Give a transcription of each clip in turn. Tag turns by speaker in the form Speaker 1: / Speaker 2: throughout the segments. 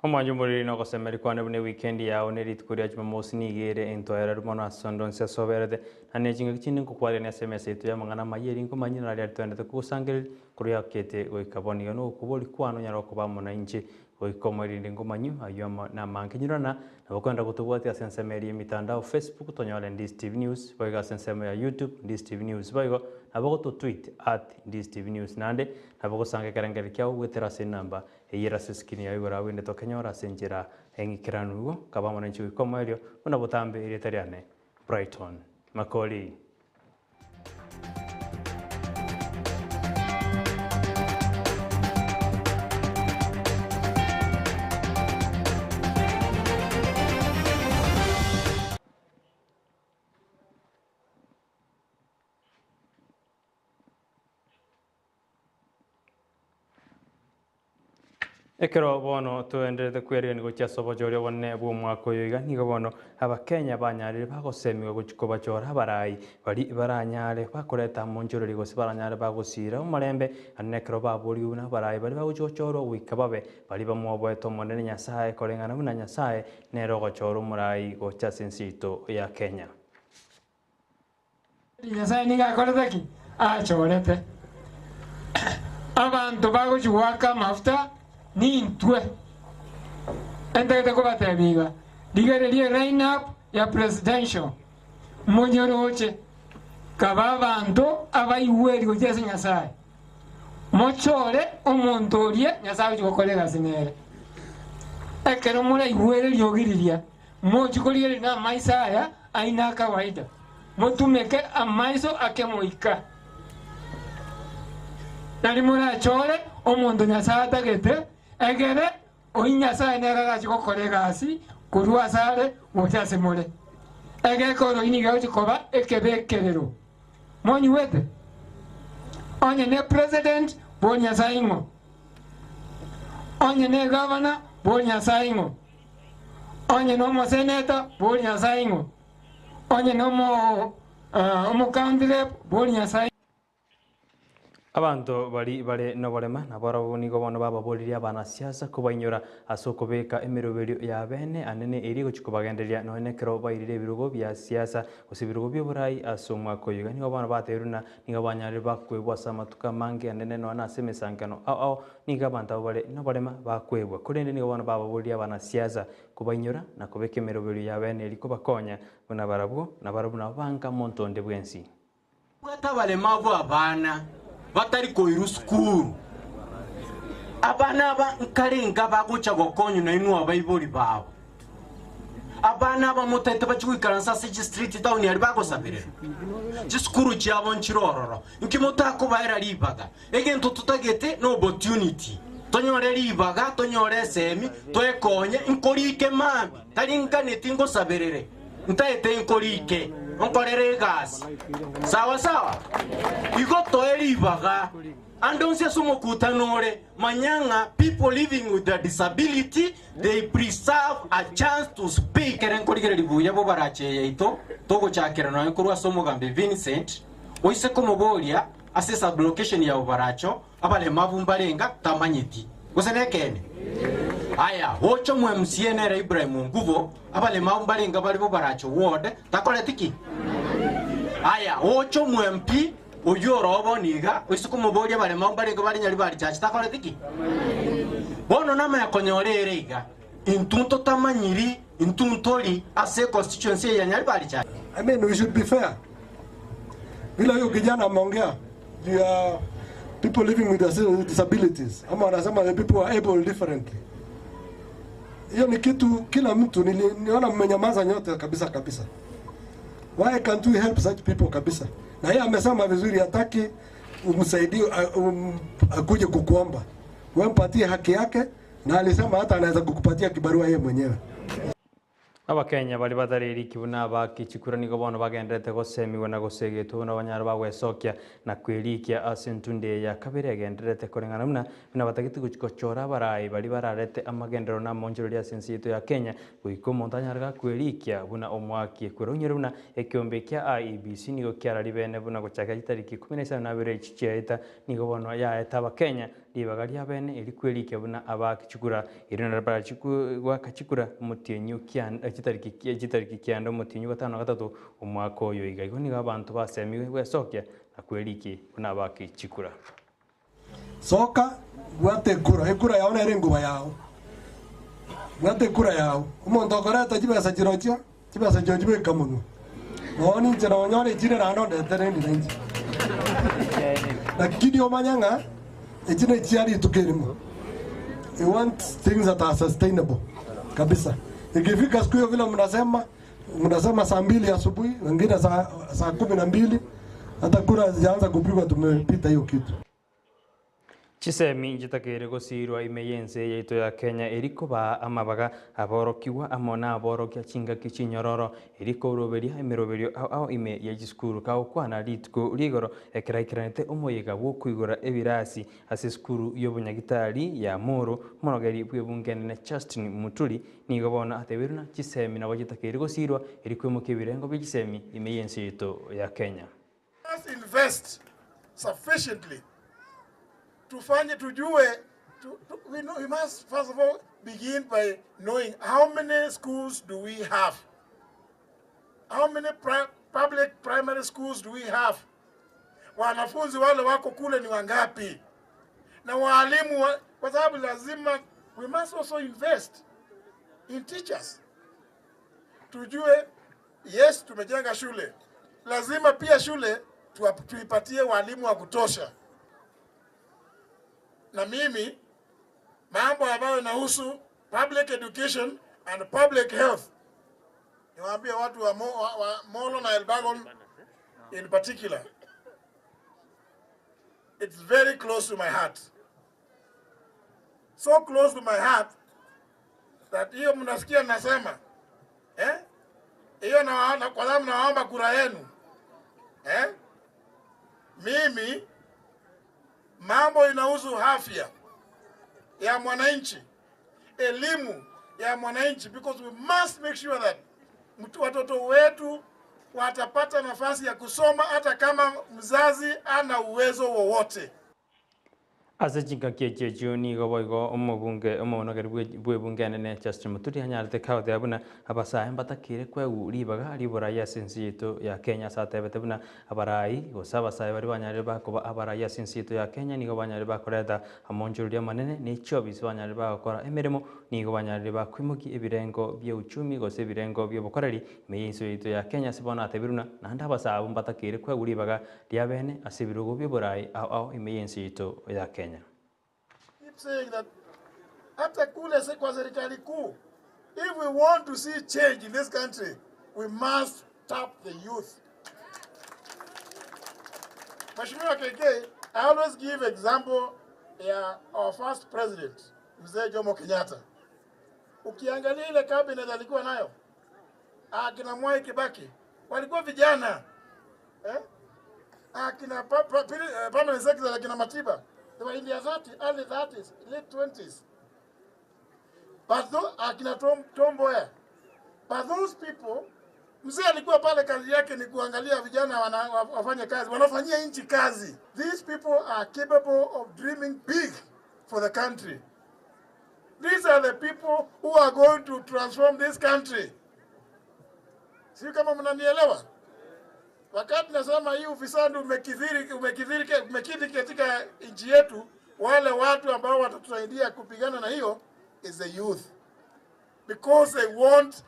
Speaker 1: Omwancho omoriri na ogosemeria kwane buna ewikendi yao ne rituko ria Jumamosi nigo ere entoereru mono ase onde onsi ase oberete, na ne chingaki chinde nkokwarania ase emesa yaito y'amang'ana amaya eri nkomanyia naria aria toendete kogosangereria korwa yakete goika bono. Iga nogokoboria kwane onyare koba amo nainche goika omoerinde nkomanywe ayio amo namange. Nyurana nabo kwenda gotobwatia ase ensemo eria y'emitandao Facebook tonyore Ndisi TV News boigo ase ensemo ya YouTube Ndisi TV News boigo nabo gototweet at Ndisi TV News naende nabo gosanga ekerengererio kiao goetera ase enamba Eyio ere ase eskrini yao igoro agwo inde tokenyora ase enchera eng'ikeranu igo, kaba amo nainche goika omoerio, buna botambe erieta riane Brighton Makori. Ekero bono toendererete kwerigania gochia ase obochori obonene bw'omwaka oyo iga, nigo bono Abakenya banyarire bagosemiwa gochia kobachora abarai baria baranyare bakoreta amonchoreri gose baranyare bagosiira omorembe, naende nekero baborigwe buna abarai baria bagochia gochorwa goika babe baria bamwoboete Omonene Nyasae koreng'ana buna Nyasae nere ogochora omorai gocha ase ense yaito ya Kenya.
Speaker 2: Nyasae nigo akorete ki? Achorete abanto bagochia goaka amafuta nintwe. Entagete kobatebia iga, rigereria eline up ya presidential, monyoroche, kaba abanto abaigweri gochia ase Nyasae, mochore omonto oria Nyasae agochia gokora egasi nere. Ekero moraigwere eriogi riria, mochie korigereria namaiso aya aino a kawaida, motumeke amaiso akemoika, nari morachore omonto Nyasae atagete, egere oyio Nyasae nere arache gokora egasi korwa asare gocha ase more. Egekoro oyio nigo egochia koba ekebekerero. Monyigwete? Onye ne president, bori Nyasae ing'o? Onye ne governor, bori Nyasae ing'o? Onye nomoseneta, boria Nyasae ing'o? Onye nomo omocounty rep, boria Nyasae.
Speaker 1: Abanto baria bare noborema nabarabwo nigo bono bababoririe abanasiasa kobainyora ase okobeka emeroberio y'abeene anene eria egochia kobagendereria nonya nekero bairire ebirogo bia siasa gose ebirogo bi'oborai ase omwaka oyo. Iga nigo bono bateirwe na nigo banyarire bakwebwa ase amatuko amange anene nonya nase emesankano ao ao Nigo abanto abwo bare noborema bakwebwa, korende nigo bono bababoririe abanasiasa kobainyora na kobeka emeroberio y'abeene eria kobakonya buna barabwo, na barabwo nabo banga monto onde bwensi.
Speaker 3: Bwate abaremavu abana batari koirwa sukuru. Abana aba nkarenga bagocha gokonywa nainwe abaibori babo. Abana aba motaete bachie goikaransa ase chistreet town aria bagosaberera. Chisukuru chiabo nchire ororo. Inki motakobaera ribaga? Egento totagete no opportunity. Tonyore ribaga, tonyore esemi, twekonye, nkorike mambia, tari nganeti ngosaberere, ntaete nkorike, nkorere egasi. Sawa sawa? Igo toe ribaga. Ande onsi ase omokutano ore, manya ng'a people living with a disability, they preserve a chance to speak. Ekere nkorigereria buya bobarache yaito, togochakera nonya korwa ase omogambi Vincent, oise komoboria, Ase esublocation ya Obaracho abaremavu mbarenga tamanyeti. Gose nekeene? Aya, gocha omo MCA nere Ibrahim Ongubo, abaremavu mbarenga bare Bobaracho ward takoreti ki? Aya, gocha omo MP oyio oroo bono iga, oise komoboria abaremavu mbarenga bare Nyaribari Church takoreti ki? Bono namanya konyora ere iga, intwe ntotamanyiri, intwe ntori ase econstituency eye ya Nyaribari Church.
Speaker 4: I mean we should be fair. Vile huyo kijana ameongea juu ya people living with disabilities ama wanasema the people are able differently. Hiyo ni kitu kila mtu niliona mmenyamaza nyote kabisa kabisa. Why can't we help such people kabisa? Na yeye amesema vizuri, hataki umsaidie um, akuje kukuomba. Wewe mpatie haki yake, na alisema hata anaweza kukupatia kibarua yeye mwenyewe.
Speaker 1: Abakenya baria batari eriki buna abaaki chikura nigo bono bagendererete gosemigwa na gosegetwa buna banyare bagwesokia na kwerikia ase entunde eye ya kabere egendererete koreng'ana buna buna batagete gochi gochora abarai baria bararete amagenderero na amaonchoreria ase ense yaito ya Kenya goika omonto anyare gakwerikia buna omoaki ekwera onyore buna ekeombe kia IEBC nigo kiarari bene buna gochakera chitariki ikomi na isano na abere echi chiaeta nigo bono yaete abakenya Ribaga ria bene eri kwerikia buna abaaki chikura, erio nario barachi goaka chikura omotienyi o kianda chitariki chitariki kianda omotienyi o gatano na gatato omwaka oyo iga. Igo nigo abanto basemigwe gwesokia na kwerikia buna abaaki chikura.
Speaker 4: Soka, bwata ekura, ekura yao nere enguba yao. Bwata ekura yao. Omonto okoreta chibesa chirochio, chibesa chiao chibeka monwa. Nonya ninche nonyore echire naende ondetere endira inche. Lakini omanye ng'a echi nechia rituko erimo. We want things that are sustainable kabisa. Ikifika siku hiyo vile mnasema mnasema saa mbili asubuhi, wengine saa, saa 12, hata kura hazijaanza kupigwa tumepita hiyo kitu.
Speaker 1: Chisemi nchitakeire gosiirwa ime y'ense yaito ya Kenya eri kobaa amabaga aborokigwa amo naborokia chingaki chinyororo, eri koroberia emeroberio ao ao ime ye chisukuru kagokwana rituko ri'igoro ekero aikeranete omoyega bw'okoigora ebirasi ase esukuru y'obonyagitari ya Moro, omorogeri bw'ebunge enene Justin Muturi nigo bono atebeirwe ng'a chisemi nabo chitakeire gosiirwa eri koimokia ebirengo bie chisemi ime y'ense yaito ya Kenya.
Speaker 5: must invest sufficiently tufanye tujue tu, tu, we, know, we must first of all begin by knowing how many schools do we have how many pri public primary schools do we have wanafunzi wale wako kule ni wangapi na waalimu wa, kwa sababu lazima we must also invest in teachers tujue yes tumejenga shule lazima pia shule tuipatie walimu wa kutosha. Na mimi mambo ambayo inahusu public education and public health, niwaambie watu wa, Mo, wa, wa Molo na Elbagon in particular, it's very close to my heart, so close to my heart that hiyo mnasikia nasema eh? Hiyo na kwa sababu nawaomba kura yenu eh? Mimi mambo inahusu afya ya mwananchi, elimu ya mwananchi, because we must make sure that watoto wetu watapata nafasi ya kusoma hata kama mzazi ana uwezo wowote.
Speaker 1: Ase chingaki echi echio nigo boigo omobunge omoonogeri bw'ebunge enene Justin Muturi anyarete kagoteba buna abasae mbatakeire kwegwa ribaga ri'oborai ase ense yaito ya Kenya ase atebete buna abarai gose abasae baria banyarire bakoba abarai ase ense yaito ya Kenya nigo banyarire bakoreta amonchoreria amanene ne chiofisi banyarire bagokora emeremo nigo banyarire bakoimokia ebirengo bia uchumi gose ebirengo bi'obokoreri ime y'ense yaito ya Kenya ase bono atebire buna naende abasae abwo mbatakeire kwegwa ribaga riabene ase ebirogo bi'oborai ao ao ime y'ense yaito ya Kenya.
Speaker 5: Keep saying that hata kule kwa serikali kuu, if we want to see change in this country, we must tap the youth. Mheshimiwa KK, I always give example ya our first president, Mzee Jomo Kenyatta. Ukiangalia ile cabinet alikuwa nayo, akina Mwai Kibaki walikuwa vijana eh? Akina pa, pa, pili, eh, permanent secretary akina Matiba they were in their 30, early 30s, late 20s. But though, akina Tom, Tom Mboya. But those people, mzee alikuwa pale, kazi yake ni kuangalia vijana wana, wafanye kazi, wanafanyia nchi kazi. These people are capable of dreaming big for the country. These are the people who are going to transform this country. Sio kama mnanielewa? Wakati nasema hii ufisadi umekithiri, umekithiri, umekithiri katika nchi yetu, wale watu ambao watatusaidia kupigana na hiyo is the youth because they want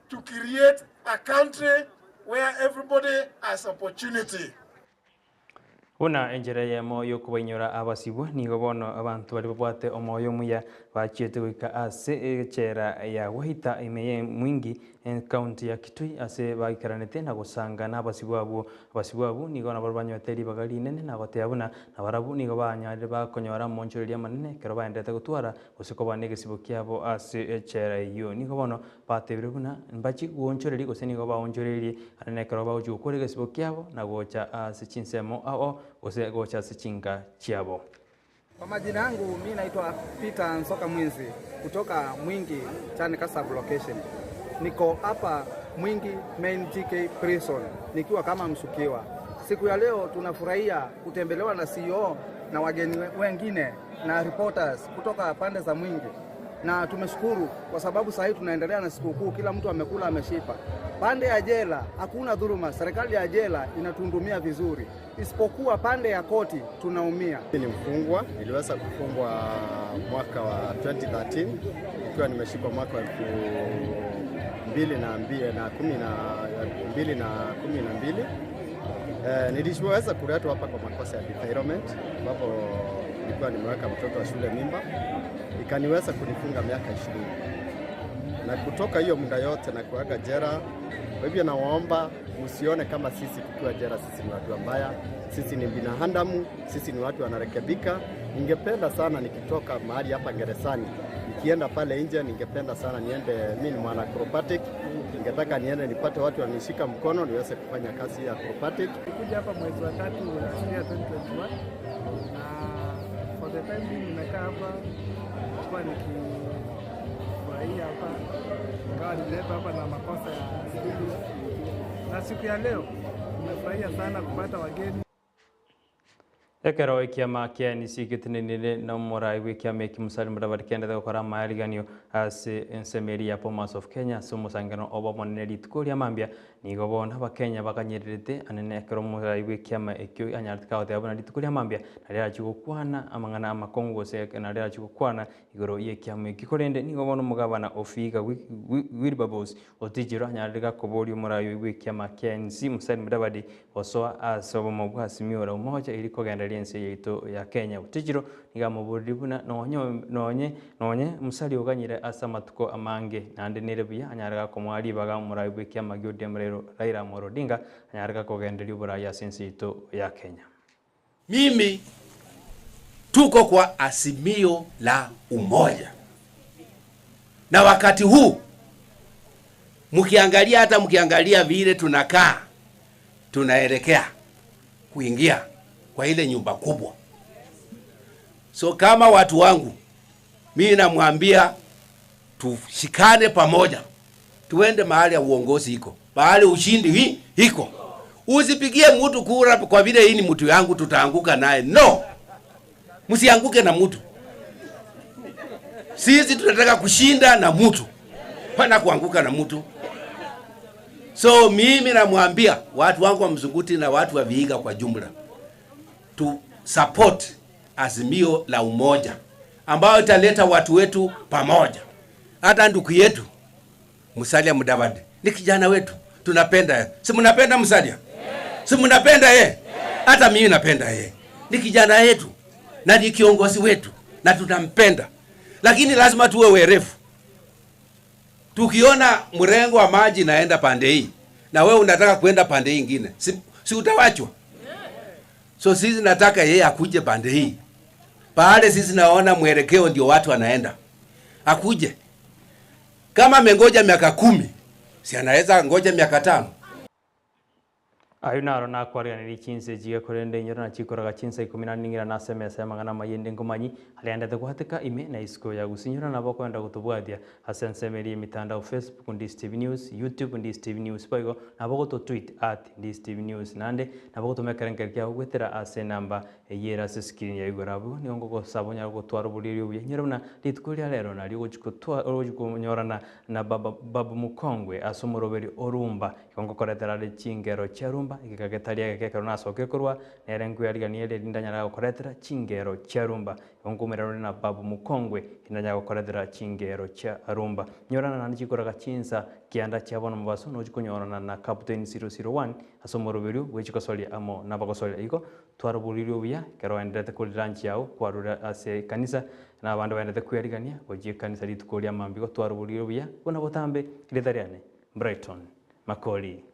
Speaker 5: to create a country where everybody has opportunity.
Speaker 1: Buna enchera eyemo y'okobainyora abasibwa, nigo bono abanto baria babwate omoyo omuya bachiete goika ase echela ya Waita ime ye Mwingi Ekaunti ya Kitui ase baikeranete na gosanga nabasibwa abwo. Abasibwa abwo nigo nabarabwo banywete ribaga rinene na goteba buna nabarabwo nigo banyarire bakonyora amonchoreria amanene ekero baenderete gotwara gose koba negesibo kiabo ase echela eyio. Nigo bono batebire buna mbachi goonchoreria gose nigo baonchoreirie anene ekero bagochia gokora egesibo kiabo na gocha ase chinsemo ao gose gocha ase chinka chiabo.
Speaker 6: Kwa majina yangu mi naitwa Peter Nsoka Mwinzi kutoka Mwingi Chanika sub location. Niko hapa Mwingi Main GK Prison nikiwa kama mshukiwa. Siku ya leo tunafurahia kutembelewa na CEO na wageni wengine na reporters kutoka pande za Mwingi, na tumeshukuru kwa sababu sasa hivi tunaendelea na sikukuu, kila mtu amekula ameshiba. Pande ya jela hakuna dhuluma, serikali ya jela inatuhudumia vizuri, isipokuwa pande ya koti tunaumia.
Speaker 7: Mimi ni mfungwa, niliweza kufungwa mwaka wa 2013 nikiwa nimeshikwa mwaka wa 2012. Niliweza kuletwa hapa kwa makosa ya defilement ambapo nilikuwa nimeweka mtoto wa shule mimba, ikaniweza kunifunga miaka 20 na kutoka hiyo muda yote na kuaga jera. Kwa hivyo nawaomba msione kama sisi tukiwa jera sisi ni watu wabaya, sisi ni binadamu, sisi ni watu wanarekebika. Ningependa sana nikitoka mahali hapa gerezani nikienda pale nje, ningependa sana niende, mimi ni mwana acrobatic, ningetaka niende nipate watu wanishika mkono niweze kufanya kazi ya acrobatic.
Speaker 8: Nilikuja hapa mwezi wa tatu last year 2021 na for the time being nimekaa hapa kwa nikifurahia hapa, ingawa nililetwa hapa na makosa ya stealing, na siku ya leo nimefurahia sana kupata wageni.
Speaker 1: Ekero ekiama kia NEC getenenire na omorai bw'ekiama eki Musalia Mudavadi kiendete gokora amaariganio ase ensemo eria ya Bomas of Kenya ase omosangano obo omonene rituko ria mambia nigo bono abakenya bakanyererete anene ekero omorai bw'ekiama ekio anyarete kagoteba buna rituko ria mambia nario arachie gokwana amang'ana amakong'u gose nario arachie gokwana igoro y'ekiama ekio korende nigo bono omogabana o Vihiga Wilberforce Otichiro anyarire gakoboria omorai oyio bw'ekiama kia NC Musalia Mudavadi gosoa ase obomo bwa Azimio la Umoja eri kogendereria ense yaito ya Kenya. Otichiro nigo amoboririe buna nonye nonye nonye Musalia oganyire ase amatuko amange naende nere buya anyare gakomoa ribaga omorai bw'ekiama gia ODM Raila Amolo Odinga anyare gakogendereria oborai ase ense yaito ya Kenya.
Speaker 9: Mimi tuko kwa Azimio la Umoja, na wakati huu mkiangalia, hata mkiangalia vile tunakaa, tunaelekea kuingia kwa ile nyumba kubwa. So kama watu wangu, mimi namwambia tushikane pamoja, tuende mahali ya uongozi iko, mahali ushindi hii iko. Usipigie mtu kura kwa vile hii ni mtu yangu tutaanguka naye. No, msianguke na mtu. Sisi tunataka kushinda na mtu, pana kuanguka na mtu. So mimi namwambia watu wangu wa Mzunguti na watu wa Vihiga kwa jumla, tu support Azimio la Umoja ambayo italeta watu wetu pamoja. Hata ndugu yetu Musalia Mudavadi ni kijana wetu, tunapenda. Si mnapenda Musalia? Si mnapenda ye? Hata mimi napenda ye. Ni kijana yetu na ni kiongozi wetu na tunampenda, lakini lazima tuwe werevu. Tukiona mrengo wa maji naenda pande hii na wewe unataka kwenda pande hii ingine, si utawachwa? So sisi nataka yeye akuje pande hii, pale sisi naona mwelekeo ndio watu wanaenda, akuje. Kama amengoja miaka 10, si anaweza ngoja miaka 5?
Speaker 1: Ayo naro nakwariganirie chinse chiga korende inyoro na chikoraga chinsa ikumi na ning'ira na ase emesa y'amang'ana amayende nkomanyi ariandete gwatika ime na isiko ya gusinyora nabo kwenda gotobwatia ase ensemo eria emitandao Facebook Ndisi TV News, YouTube Ndisi TV News boigo nabo gototweet at Ndisi TV News naende nabo gotomekera enkero kiago gwetera ase enamba eyio ere ase screen ya igoro abwo nigo ngogosaba onyare gotwara oboriri obuya inyore buna rituko ria rero nario ogochi gotwa ogochi konyorana na baba babu mukongwe ase omoroberi orumba igo ngokoretera are chingero chia rumba egeka getari egeke ekero nasokire korwa nere nkoyarigania ere erinde anyare gokoretera chingero chia rumba igo nkoumera rore na babu mukongwe erinde anyare gokoretera chingero chia rumba nyorana naende chikoraga chinsa kianda chia bono mobaso nochi konyorana na captain 001 ase omoroberio bwechikosoria amo nabagosoria igo twara oboriri obuya ekero oenderete kori lunch yago kwarure ase ekanisa na abande baendete kweyarigania gochia ekanisa rituko ria mambia igo twara oboriri obuya buna botambe rieta riane. Brighton Makori.